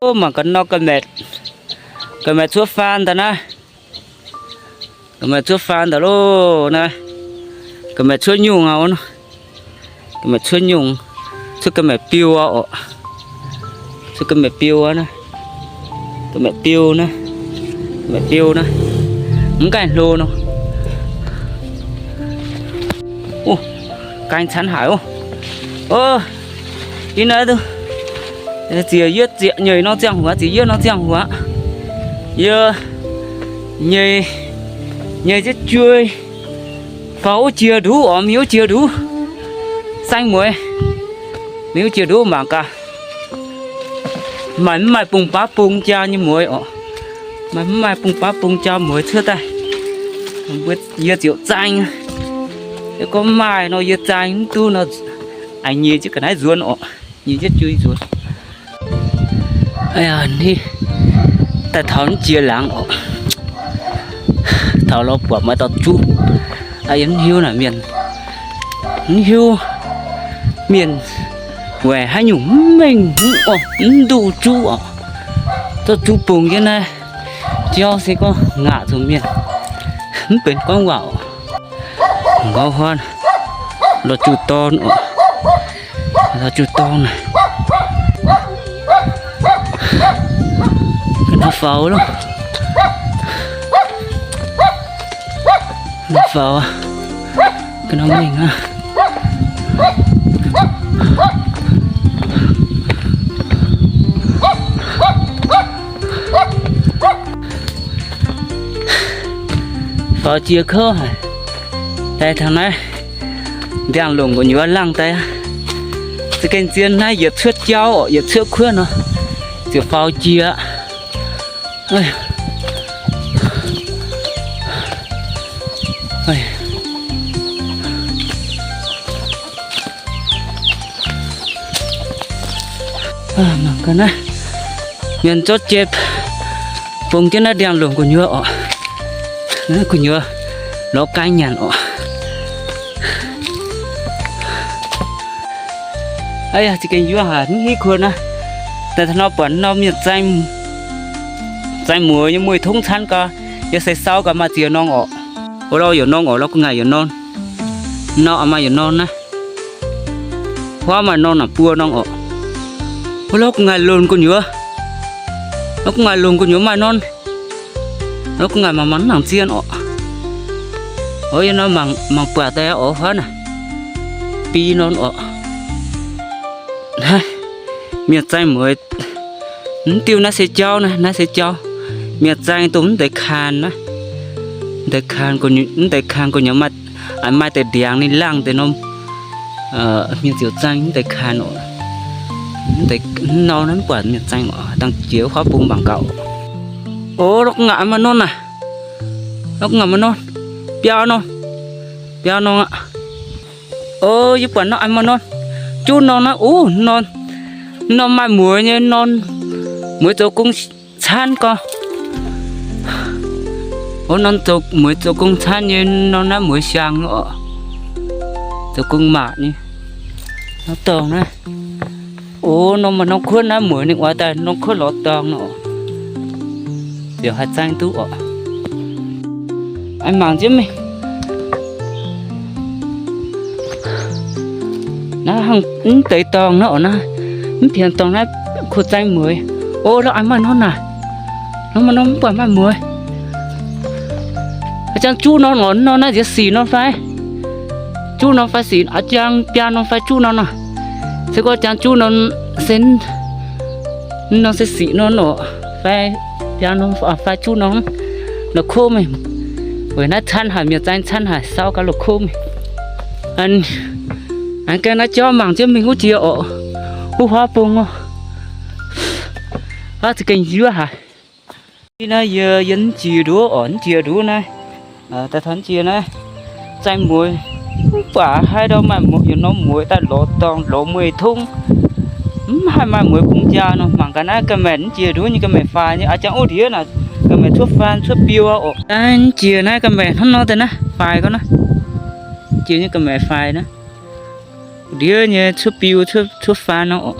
Ov, mangc gaax nor, ga'maeqc cuotv faan daaih naaiv. Ga'maeqc cuotv faan daaih loh naaiv. Ga'maeqc cuotv nyungc aqv. Ga'maeqc cuotv nyungc, cuotv ga'maeqc biu aqv oc. Cuotv ga'maeqc biu aqv naaiv. Ga'maeqc biu naaiv. Ga'maeqc biu naaiv. Mv gaengh hlo nor. Ov, gaeng canv haic ov. Ov, yie naaiv duqv, ziec yie ziec nyeic norm ziangh hoc, ziec yie norm ziangh hoc aqv. Yie nyei, nyei jienv juei faaux wuov jiex nduqv oc, mingh wuov jiex nduqv. Saeng mueiz, mingh wuov jiex nduqv mangc gaax, maaih mv maaih bung baav bung jaa nyei mueiz oc. Maaih mv maaih bung baav bung jaa mueiz cuotv daaih, yie ziouc zaeng. Yie gorngv maaih nor yie zaeng mv duqv nor, aengx nyei jienv ga'naaiv nzuonx oc. Nyei jienv juei nzuonx. Daaih taux mv jiex laangz oc. Taux lorz buatc maaih dauh juv. Yie mv hiuv naaic mienh, mv hiuv mienh weic haaix nyungc mv mengh mv duqv juv oc. Zorqv juv bungx jienv naaiv jauv se gorngv ngaatc zuqc mienh, mv benx gorngv waac oc. Nqauv huaav, lorz juv dorn oc. Lorz juv dorn naaic. Ga'naaiv faaux loh. Ga'naaiv faaux, ga'naaiv mingh aqv. Faaux jiex kouv haic. Daaih taux naaiv ndiangx-longc gu'nyuoz langh daaih. Za'gengh zien naaiv yietc cuotv jauv oc, yietc cuotv kuotv nor, ziouc faaux jiex aqv. Mangc gaax naaiv, mienh zorqv jai bungx jienv naaiv ndiangx-longc gu'nyuoz oc. Naaiv gu'nyuoz lorz gaeng nyanc oc. Aa yaac za'gengh yuov haic, mv hiuv kuonx naaiv. Daaih taux nor buatc norm mienh zaeng, zaeng mueiz nyei mueiz tongv canv gau. Yie se sau gaax maaih ziex norm oc. Wuov lorh yaac norm oc, lorh gu'ngaaic yaac norm. Norm maaih yaac norm naaiv. Huaav maaih norm naaic buo norm oc. Wuov lorh gu'ngaaic lunc gu'nyuoz. Lorh gu'ngaaic lunc gu'nyuoz maaih norm. Lorh gu'ngaaic mangc mangc mv nangc zien oc. Oc, yie nor mangc buatc daaih oc, huaav naaic. Bi norm oc. Naaiv, mienh zaeng mueiz. Mv diuh naaiv se jauv naaiv, naaiv se jauv. Mienh zaeng dongh mv deix kaanx naaiv. Mv deix kaanx gu'nyuoz, mv deix kaanx gu'nyuoz maaih, maaih deix ndiangx ninh langh deix norm. Mienh ziouc zaeng mv deix kaanx oc. Mv deix, mv nor naaiv mv buatc mienh zaeng oc. Dangh jiex huaav bung mangc gaax. Oc, lorh gu'ngaaic maaih norm naaic. Lorh gu'ngaaic maaih norm. Biaa norm. Biaa norm aqv. Oc, yie buatc norm maaih norm. Juv norm naaiv, oc, norm, norm maaih mueiz nyei norm, mueiz zoux gong canv gau. Oc, norm zoux, mueiz zoux gong canv nyei norm naaiv mueiz siang oc. Zoux gong maac nyei. Norm dorngx naaiv. Oc, norm maaih norm kuotv naaiv mueiz ninh oix daaih norm kuotv lorz dorngx nor. Ziouc haih zaeng duqv oc. Aengx mangc jienv mingh. Naaiv hnangv mv deix dorngx naaiv oc, naaiv mv pienx dorngx naaiv kuh zaeng mueiz. Oc, lorh aengx maaih norm naaic. Norm maaih norm mv buatc maaih mueiz. A'jang juv norm oc, norm naaiv nziex sic norm fai? Juv norm fai sic, a'jang biaa norm fai juv norm nor. Se gorngv jang juv norm se, norm se sic norm oc, fai biaa norm fai juv norm. La'kuqv mingh. Weic naaiv canv haic, mienh zaeng canv haic, sau gaax la'kuqv mingh. Aengx gaengh naaiv jauv mangc jienv mingh wuov jiex oc. Wuov huaav bung oc. Aav, za'gengh yuov haic. Naaiv yie, yie mv jiex nduov oc, mv jiex nduov naaiv. Daaih taux jiex naaiv, zaeng mueiz, mv baac haaix ndau maaih yietc norm mueiz daaih lorz dorngx lorz mueiz tongv. Mv haih maaih mueiz bung jaa nor. Mangc gaax naaiv ga'maeqc mv jiex nduov nyei, ga'maeqc faix nyei. Aa, jang wuov ndiev naaic, ga'maeqc cuotv faan cuotv biu oc. Naaiv mv jiex naaiv ga'maeqc hnangv nor deix naaiv faix gau naaiv. Jiex nyei ga'maeqc faix naaiv. Ndiev nyei cuotv biu cuotv faan nor oc.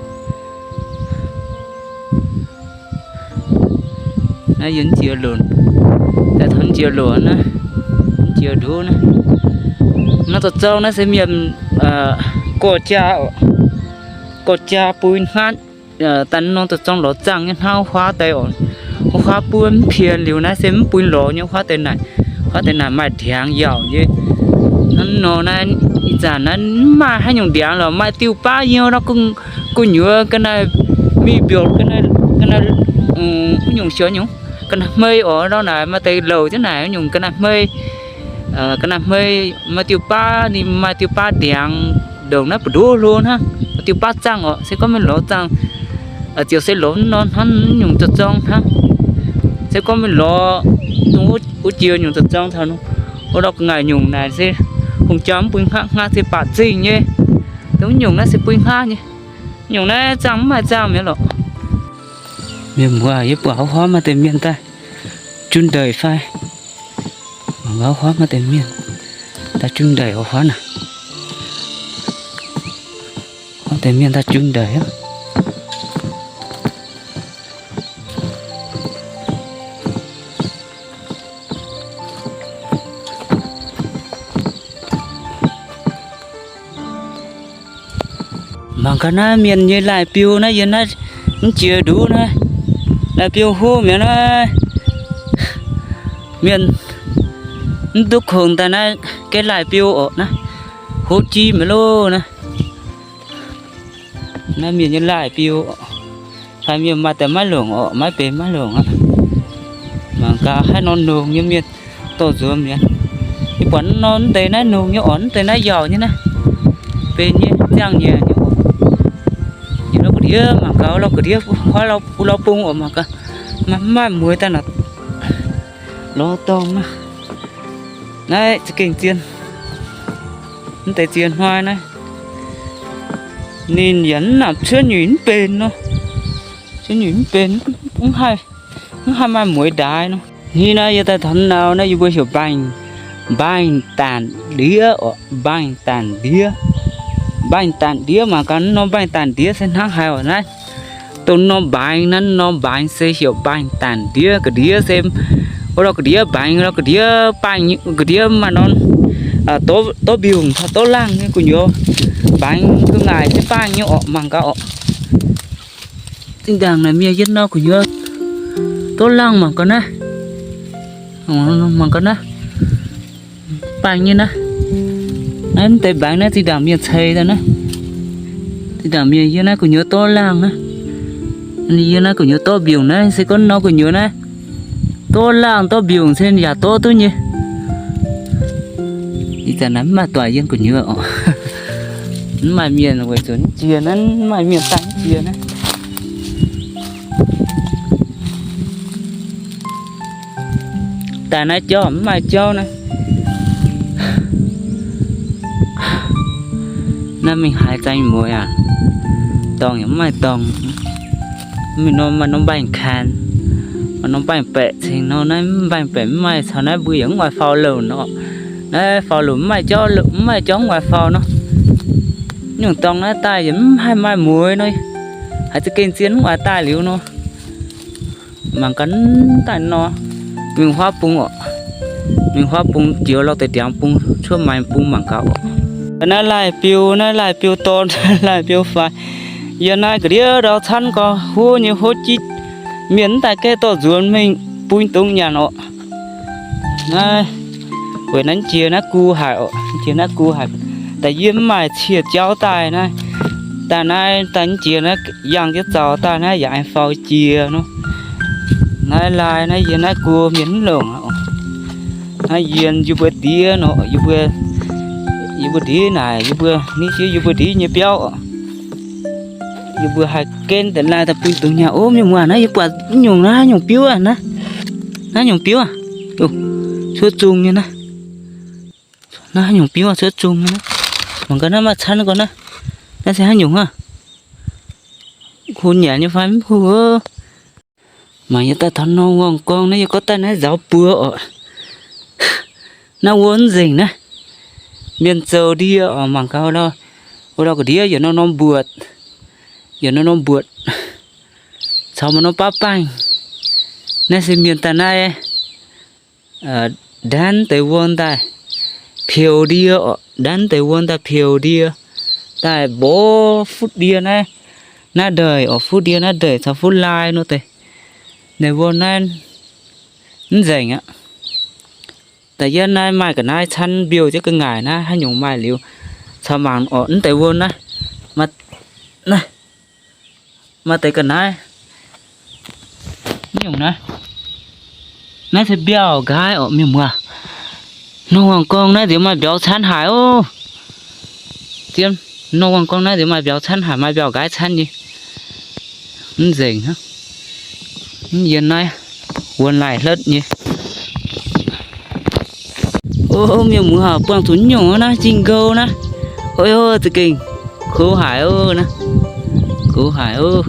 Naaiv yie mv jiex lunc, daaih taux mv jiex lunc naaiv, mv jiex nduov naaiv. Norm zoux zorng naaiv se mienh gorx-jaa, gorx-jaa bun hnaatv. Daaih norm zoux zorng lorz zaangh nyei hnangv wuov huaav deix oc. Wuov huaav buov mv pien liuz naaiv se mv bun lorz nyei huaav deix naaic. Huaav deix naaic maaih ndiangx yaauc nyei. Hnangv nor naaiv ih zanc naaiv mv maaih haaix nyungc ndiangx lorqc, maaih diuh baav yie nor gu'nyuoz ga'naaiv mingh mbiorqc ga'naaiv, ga'naaiv, mv nyungc siou nyungc, ga'naaiv hmei oc, nor naaic maaih deix louc jienv naaic nyungc ga'naaiv hmei. Ga'naaiv hmei maaih diuh baav, ninh maaih diuh baav ndiangx ndongc naaiv mbu'ndongx hlo hnangv, maaih diuh baav zaangh oc. Se gorngv mingh lorz zaangh, ziouc se lorz nor hnangv nyungc zoux zorng hnangv. Se gorngv mingh lorz dongh wuov jiex nyungc zoux zorng taux wuov lorh ga'ngaaic nyungc naaic se hungh jaa mv bun hngaqv, hngaqv se baac zingh nyei. Dongh nyungc naaiv se bun hngaqv nyei. Nyungc naaiv zaangh mv maaih zaangh mi'aqv lorqc. Mienh muoz, yie buatc haaix huaav maaih deix mienh daaih jun ndeic fai? Mangc gaax haaix huaav maaih deix mienh daaih jun ndeic haaix huaav naaic. Maaih deix mienh daaih jun ndeic aqv. Mangc gaax naaiv mienh nyei laaih biu naaiv, yie naaiv mv jiex nduov naaiv, laaih biu huv mi'aqv naaiv. Mienh mv duqv kongx daaih naaiv gaeqv laaih biu orqc naaiv, huv jiv mi'aqv loh naaiv. Naaiv mienh nyei laaih biu, fai mienh maaih deix maiv longc orqc, maiv benx maiv longc aqv. Mangc gaax haaix norm longc nyei mienh dorh nzuonx mi'aqv. Yie buatc norm deix naaiv longc nyei orqc, deix naaiv yaauc nyei naaiv, benx nyei ziangh nyeic nyei orqc. Yie lorz ga'ndiev mangc gaax, lorz ga'ndiev huaav lorz bung orqc, mangc gaax maaih maaih mueiz daaih naaic lorz dorngh naaiv. Naaiv za'gengh zien, mv deix zien hnoi naaiv. Ninh yaac mv nangc cuotv nyuic mv benx nor, cuotv nyuic mv benx, mv haih, mv haih maaih mueiz ndaix nor. Hnangv naaiv yie daaih taux naaiv, naaiv yie mbuo heuc mbaaih, mbaaih daanh ndiev orqc, mbaaih daanh ndiev. Mbaaih daanh ndiev mangc gaax, norm mbaaih daanh ndiev se hnangv haaix orqc naaiv. Dongh norm mbaengx naaiv, norm mbaengx se heuc mbaaih daanh ndiev. Ga'ndiev se wuov lorh ga'ndiev mbaengx, lorh ga'ndiev baaih, ga'ndiev maaih norm dorv mbiungc caux dorv laangh nyei gu'nyuoz. Mbaengx ga'ngaaic se baaih nyei orqc, mangc gaax orqc. Zinh ndaangc naaic mienh yiem nor gu'nyuoz dorv laangh mangc gaax naaiv. Mangc gaax naaiv. Baaih nyei naaiv. Naaiv mv deix mbaengx naaiv zinh ndaangc mienh ceix daaih naaiv. Zinh ndaangc mienh yiem naaiv gu'nyuoz dorv laangh naaiv. Yiem naaiv gu'nyuoz dorv mbiungc naaiv, se gorngv nor gu'nyuoz naaiv dorv laangh dorv mbiungc se yaac dorv duqv nyei. Ih zanc naaiv mv maaih doic yiem gu'nyuoz orqc. Mv maaih mienh weic zuqc jiex naaiv, mv maaih mienh daaih jiex naaiv. Daaih naaiv jauv mv maaih jauv naaiv. Naaiv mingh haaix zanc mueiz aac, dorngh yaac mv maaih dorngh. Mingh norm maaih norm mbaengx-kaanx, maaih norm mbaengx-baeqc cingx nor, naaiv mbaengx-baeqc mv maaih caux naaiv mbuo yaac mv oix faaux louc nor. Naaiv faaux louc mv maaih jauv, mv maaih jauv mv oix faaux nor. Nyungc dorngh naaiv daaih yaac mv haih maaih mueiz nor, haiz za'gengh zien mv oix daaih liuz nor. Mangc gaax daaih nor, mingh huaav bung orqc. Mingh huaav bung jiex lorh deix ndiangx bung cuotv maengx bung mangc gaax orqc. Naaiv laaih biu, naaiv laaih biu dorn, laaih biu faix. Yie naaiv ga'ndiev ndau camv gau, huv nyei huv jiv. Mienh mv daaih gaeqv dorh nzuonx mingh bun dungz nyanc orqc. Naaiv weic naaiv jiex naaiv gu haic orqc, jiex naaiv gu haic. Daaih yie mv maaih cie jauv daaih naaiv, daaih naaiv daaih jiex naaiv yangh jienv zaux daaih naaiv yaac aengx faaux jiex nor. Naaiv laaih naaiv yie naaiv gu mienh mv longc aqv. Naaiv yie, yie mbuo ndiev nor, yie mbuo, yie mbuo ndiev naaic, yie mbuo ni jiex yie mbuo ndiev nyei biauv orqc. Yie mbuo haih genv deix laaih daaih bun dungz nyanc. Ov, mienh muoz, naaiv yie buatc nyungc naaiv nyungc biuv aqv naaiv. Naaiv nyungc biuv aqv. Cuotv zung nyei naaiv. Naaiv haaix nyungc biuv aqv, cuotv zung nyei naaiv. Mangc gaax naaiv maaih camv gau naaiv. Naaiv se haaix nyungc hnangv? Hlo nyanc nyei fai mv hlo? Mangc yie daaih taux norm wuom-gorngv naaiv, yie gorngv daaih naaiv nzauz buoz orqc. Naaiv wuov nzengc naaiv. Mienh zoux ndie orqc, mangc gaax wuov lorh ga'ndiev yaac norm norm mbuoqc, yaac norm norm mbuoqc, caux maaih norm baav baengh, Naaiv se mienh daaih naaiv, ndanv deix wuom daaih pieux ndie oc, ndanv deix wuom daaih pieux ndie, daaih mborqv fuqv ndie naaiv, naaiv ndeic oc, fuqv ndie naaiv ndeic caux fuqv laai nor deix. Deix wuom naaiv mv nzengc aqv. Da'yietv naaiv maaih ga'naaiv canv mbiouh jienv ga'ngaaic naaiv, haaix nyungc maaih liuz caux mangc oc. Mv deix wuom naaiv, naaiv, maaih deix ga'naaiv. Mv nyungc naaiv, naaiv se mbiauh nqaaiv oc mienh muoz. Nor wangc gorngv naaiv nziex maaih mbiauz canv haic oc. Zien, nor wangc gorngv naaiv nziex maaih mbiauz canv haic, maaih mbiauh nqaaiv canv nyei. Mv nzengc hnangv. Mv yien naaiv wuon laaih hletv nyei. O, mienh muoz, buangh zuqc nyungc naaiv njing-nkou naaiv. Oi, za'gengh kouv haic oc naaiv. Kouv haic oc.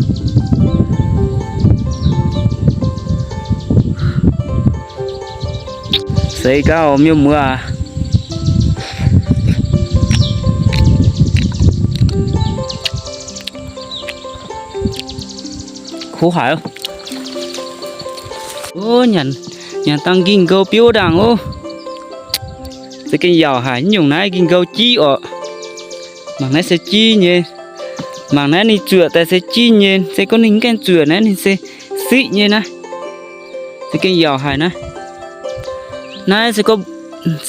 Seix gau mienh muoz. Kouv haic. O, nyanc, nyanc dangh njing-nkou biuv ndaangc oc. Za'gengh yaauc haic nyungc naaiv njing-nkou jiv oc. Mangc naaiv se jiv nyei. Mangc naaiv ninh zuoqc daaih se jiv nyei. Se gorngv ninh mv gaengh zuoqc naaiv ninh se siqv nyei naaiv. Za'gengh yaauc haic naaiv. Naaiv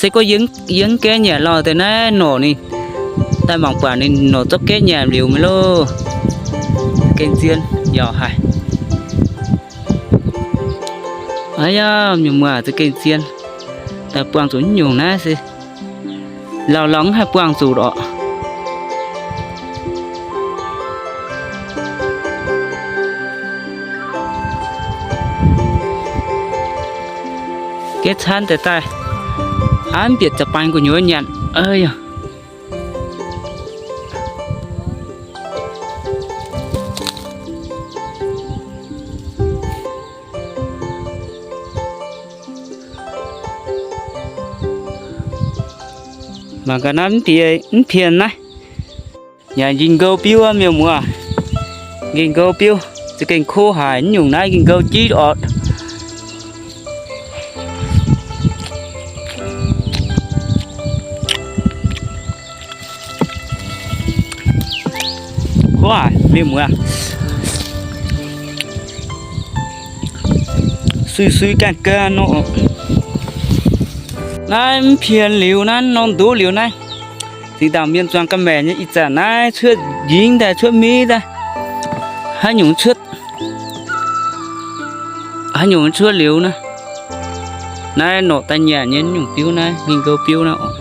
se gorngv yie mv gaeqv nyanc lauh deix naaiv norqc ninh daaih mangc buatc ninh norqc zorqv gaeqv nyanc liuz maiv loh. Gengh zien, yaauc haic. Aa yaac mienh muoz, za'gengh zien. Daaih buangh zuqc nyungc naaiv se lauh lauh mv haih buangh zuqc oc. Gaeqv canv deix daaih, aav mv bieqc za'baan gu'nyuoz nyanc. Mangc gaax naaiv mv pien naaiv. Yaac njing-nkou biuv aqv mienh muoz. Njing-nkou biuv, za'gengh kouv haic nyungc naaiv njing-nkou jiv oc. Kouv haic mienh muoz. Sui sui gaengh gaengh nor. Naaiv mv pien liuz naaiv, norm nduqc liuz naaiv, zinh ndaangc mienh zuangx ga'maeqc nyei ih zanc naaiv cuotv njingv daaih cuotv miv daaih, haaix nyungc cuotv, haaix nyungc cuotv liuz naaiv. Naaiv norqc daaih nyanc nyei nyungc biuv naaiv, njing-nkou biuv naaiv oc.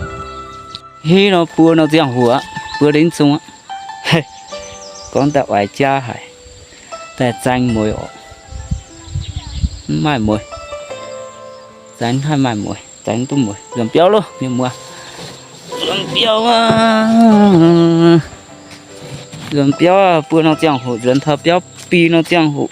Hei nor buo nor ziangh hoc aqv, buo deix zungh aqv. Gorngv daaih oix jaav haic, daaih zaeng mueiz oc. Mv maaih mueiz, zaeng haih maaih mueiz, zaeng duqv mueiz. Nzuonx biauv loh mienh muoz. Nzuonx biauv aqv. Nzuonx biauv buo norm ziangh hoc, nzuonx taux biauv biei norm ziangh hoc.